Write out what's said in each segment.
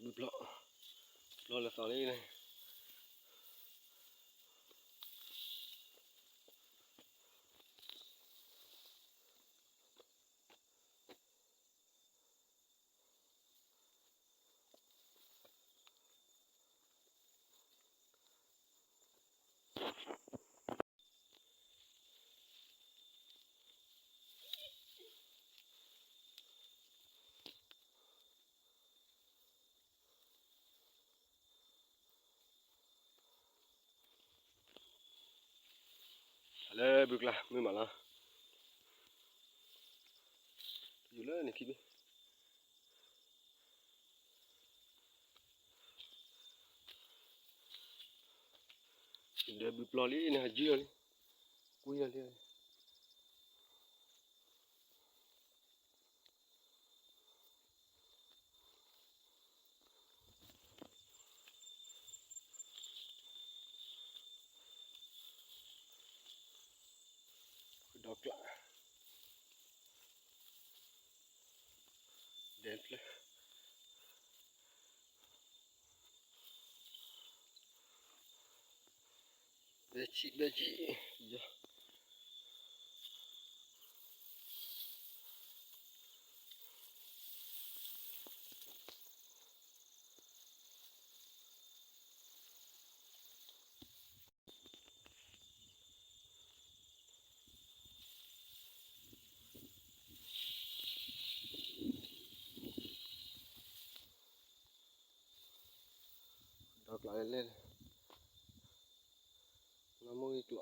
ဘုပျီ, ပျီလၢသီလံန့ၣ်. လၢဘုကျါ မုၢ်မးလီၤ. ယူၤလၢန့ၣ်ခံဘ့ၣ်. ဒီးဘုပျီလံန့ၣ် ဟးယုၢ်လီၤလံ, ကွံလီၤလံ. ဒီးကျါ ဒဲဖျၢၣ် ဘဲဆံးဘဲဆံး ယီၤ ဒီးကျါလဲၣ်လဲၣ် နီၢ်မိၢ်ဂ့ၤကျိ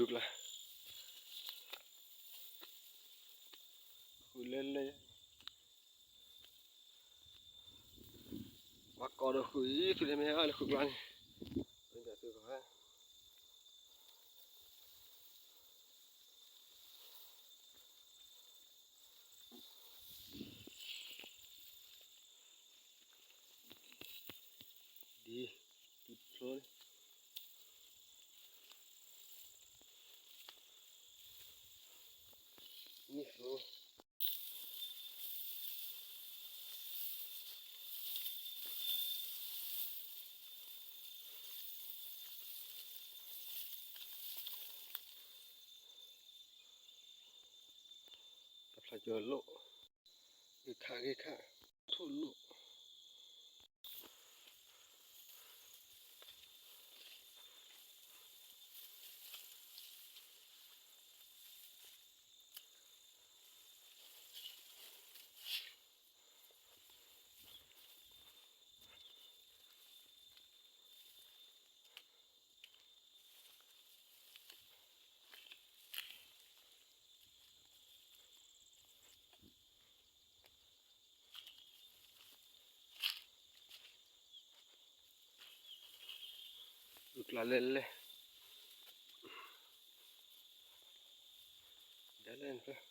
း လၢဘုကျါ ဃုာ်လဲၣ်လဲၣ် ပှၤကိးဒီးဃုာ်အံၤ သုလဲၤမ့ၢ်ဟဲလၢဃုာ်ကျါန့ၣ် သုကဟဲ ဒ် ဒ်ဖျိ မ့ၢ်ဖျိ တၢ်ဖျါကၢၤလိၣ် ဂ့ၤခးဂ့ၤခး ထူၣ်လိၣ် ကျါလဲၣ်လဲၣ် ဒ်လဲၣ်